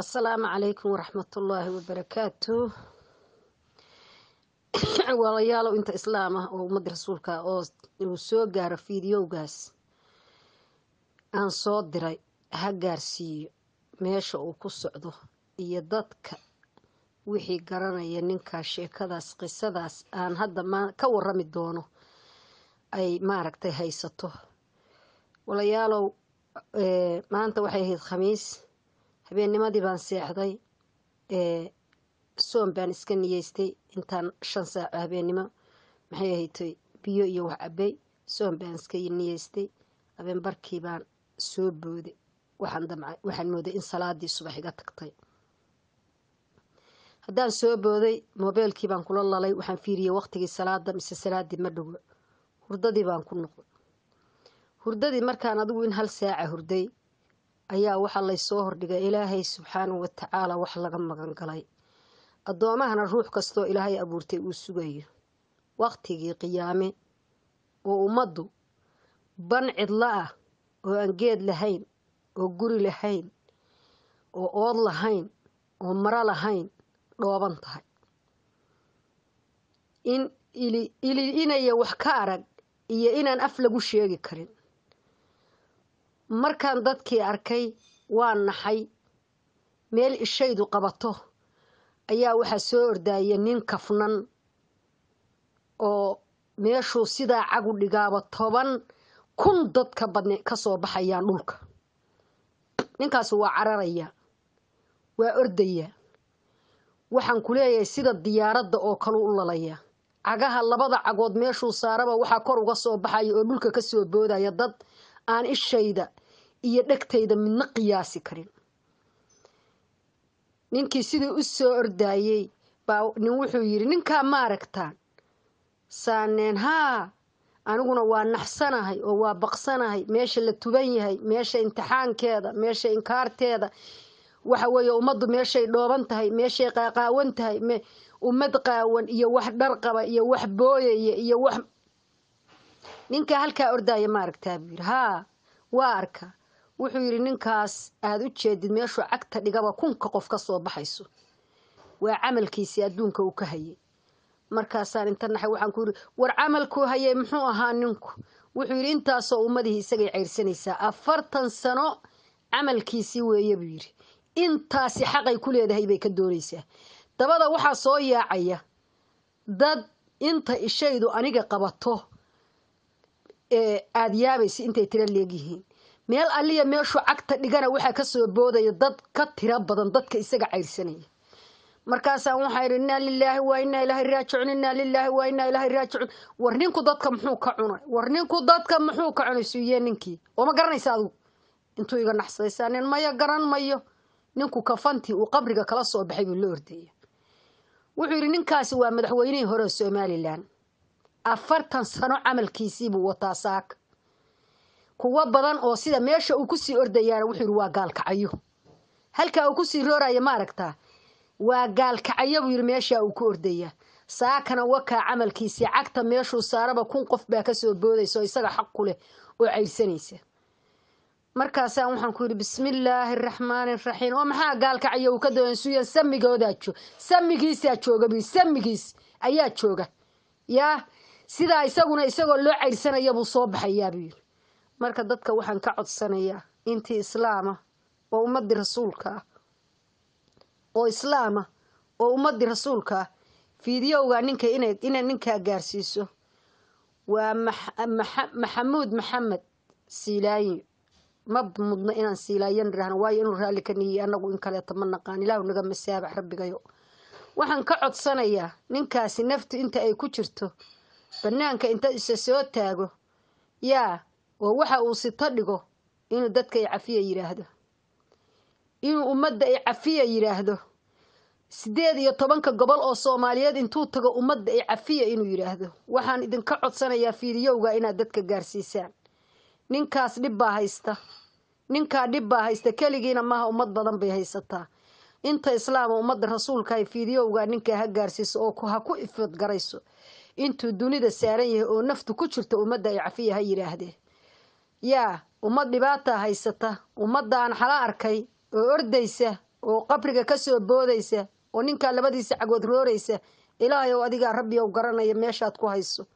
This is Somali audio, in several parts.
Asalaamu calaykum waraxmatullaahi wabarakaatu. Walaalayaalow, inta islaam ah oo ummadda rasuulka oo uu soo gaaro fiidiyowgaas aan soo diray, ha gaarsiiyo meesha uu ku socdo iyo dadka wixii garanaya ninkaas sheekadaas, qisadaas aan hadda ka warami doono ay maaragtay haysato. Walaalayaalow, maanta waxay ahayd Khamiis, habeennimadii baan seexday, soom baan iska niyeystay. Intaan 5 saaco habeennimo, maxay ahaydtay, biyo iyo wax cabay, soom baan iska niyeystay. Habeen barkii baan soo booday. Waxaan damcay, waxaan mooday in salaadii subax iga tagtay. Haddaan soo booday, moobeelkii baan kula lalay. Waxaan fiiriyey waqtigii salaada, mise salaadii ma dhowo. Hurdadii baan ku noqday. Hurdadii markaan adigu in hal saaca hurday ayaa waxaa laysoo hordhigay Ilaahay subxaanahu watacaala wax laga magan galay, addoomahana ruux kastoo Ilaahay abuurtay uu sugayo, waqtigii qiyaame oo ummaddu ban cidlo ah oo aan geed lahayn oo guri lahayn oo ood lahayn oo maro lahayn dhooban tahay, in ili ili inaya wax ka arag iyo inaan af lagu sheegi karin. Markaan dadkii arkay waa naxay. Meel ishaydu qabato ayaa waxaa soo ordaaya nin kafnan oo meeshuu sidaa cagu dhigaaba 10,000 dad ka badne ka soo baxayaan dhulka. Ninkaasi waa cararaya, waa ordaya. Waxaan ku leeyahay, sida diyaaradda oo kalu u lalaya cagaha. Labada cagood meeshuu saaraba waxaa kor uga soo baxaya oo dhulka ka soo boodaya dad aan ishayda iyo dhegtayda midna qiyaasi karin. Ninkii sidii u soo ordaayey baa nin wuxuu yidhi, "Ninkaa maaragtaan saaneen?" Haa, aniguna waa naxsanahay oo waa baqsanahay. Meesha la tuban yahay, meesha imtixaankeeda, meesha inkaarteeda, waxa weeye ummaddu meeshay dhooban tahay, meeshay qaaqaawan tahay, ummad qaawan iyo wax dhar qaba iyo wax booyaya iyo wax. "Ninkaa halkaa ordaaya maaragtaa?" buu yidhi. "Haa, waa arkaa." Wuxuu yidhi, "Ninkaas aada u jeedid, meeshuu cagta dhigaba kunka qof ka soo baxayso, waa camalkiisii adduunka uu ka hayay." Markaasaan inta naxay waxaan ku yidhi, "War, camalkuu hayay muxuu ahaa ninku?" Wuxuu yidhi, "Intaasoo ummadihii isagay cayrsanaysaa, 40 sano camalkiisii weeye," buu yidhi. "Intaasi xaqay ku leedahay bay ka doonaysaa." Dabada waxaa soo yaacaya dad inta ishaydu aniga qabato ee aada yaabaysa intay tiro leegyihiin. Meel alliya meeshuu cagta dhigana waxaa ka soo boodaya dad ka tiro badan dadka isaga cayrsanaya. Markaasaan waxaa idhi, "Innaa lilaahi wa innaa ilaahi raajicuun, innaa lilaahi wa innaa ilaahi raajicuun. War, ninku dadka muxuu ka cunay? War, ninku dadka muxuu ka cunay?" Suuye ninkii oo ma garanaysa adigu intuu iga naxsadaysaa nin maya garan mayo. Ninku kafantii uu qabriga kala soo baxay buu la ordaya. Wuxuu yidhi, "Ninkaasi waa madaxweynihii hore Somaliland, 40 sano camalkiisiibuu wataa saaka." Kuwo badan oo sida meesha uu kusii ordayaana, wuxuu yidhi, waa Gaalkacayo. Halkaa uu kusii rooraya ma aragtaa? Waa Gaalkacayo, buu yidhi, meeshaa uu ku ordayaa. Saakana wakaa camalkiisii, cagta meeshuu saaraba 1000 qof baa kasoo boodaysa oo isaga xaq ku leh oo cayrsanaysa. Markaasaan waxaan ku yidhi, "Bismillaahi araxmaani araxiim. Oo maxaa Gaalkacayo uu ka doonay?" Suyan samigoodaa samigiisaa jooga buu, samigiis ayaa jooga. Yaa sidaa isaguna isagoo loo cayrsanaya buu soo baxayaa, buu yidhi. Marka dadka waxaan ka codsanayaa, intii islaama oo ummadii rasuulka ah, oo islaama oo ummadii rasuulka ah, fiidiyowga ninka inay ninkaa gaarsiiso. Waa Maxamuud Maxamed Siilaayo. Ma mudno inaan Siilaayan nidhaahno, waayo inuu raalli ka niyey annagu in kaleeto ma naqaan. Ilaahu naga masaabax. Rabbigayo, waxaan ka codsanayaa ninkaasi naftu inta ay ku jirto banaanka inta isa soo taago, yaa oo waxa uu sito dhigo, inuu dadka i cafiya yidhaahdo, inuu ummadda i cafiya yidhaahdo. 18-ka gobol oo Soomaaliyeed intuu tago, ummadda i cafiya inuu yidhaahdo. Waxaan idinka codsanayaa fiidiyowga inaad dadka gaarsiisaan. Ninkaas dhib baa haysta, ninkaa dhib baa haysta. Keligiina maaha, ummad badan bay haysataa. Inta islaama, ummadda rasuulka, ay fiidiyowga ninkaa ha gaarsiiso oo ha ku ifadgarayso intuu dunida saaran yahay oo naftu ku jirto. Ummadda ay cafiya ha yidhaahdee. Yaa ummad dhibaata haysata, ummaddaan xala arkay oo ordaysa. oo qabriga kasoo boodaysa oo ninkaa labadiisa cagood rooraysa, Ilaahayow, adigaa Rabbiyow garanaya meeshaad ku hayso.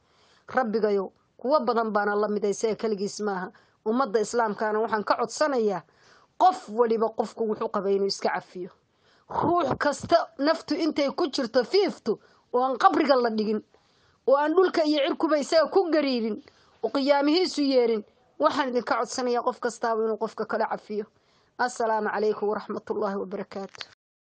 Rabbigayow, kuwo badan baana la mid, isaga keligiis maaha. Ummadda Islaamkaana waxaan ka codsanayaa qof waliba qofku wuxuu qabay inuu iska cafiyo. Ruux kasta naftu intay ku jirto fiiftu oo aan qabriga la dhigin oo aan dhulka iyo cirkuba isaga ku gariirin oo qiyaamihiisu yeerin, waxaan idinka codsanayaa qof kastaaba inuu qofka kala cafiyo. Assalaamu calaykum waraxmatullaahi wabarakaatu.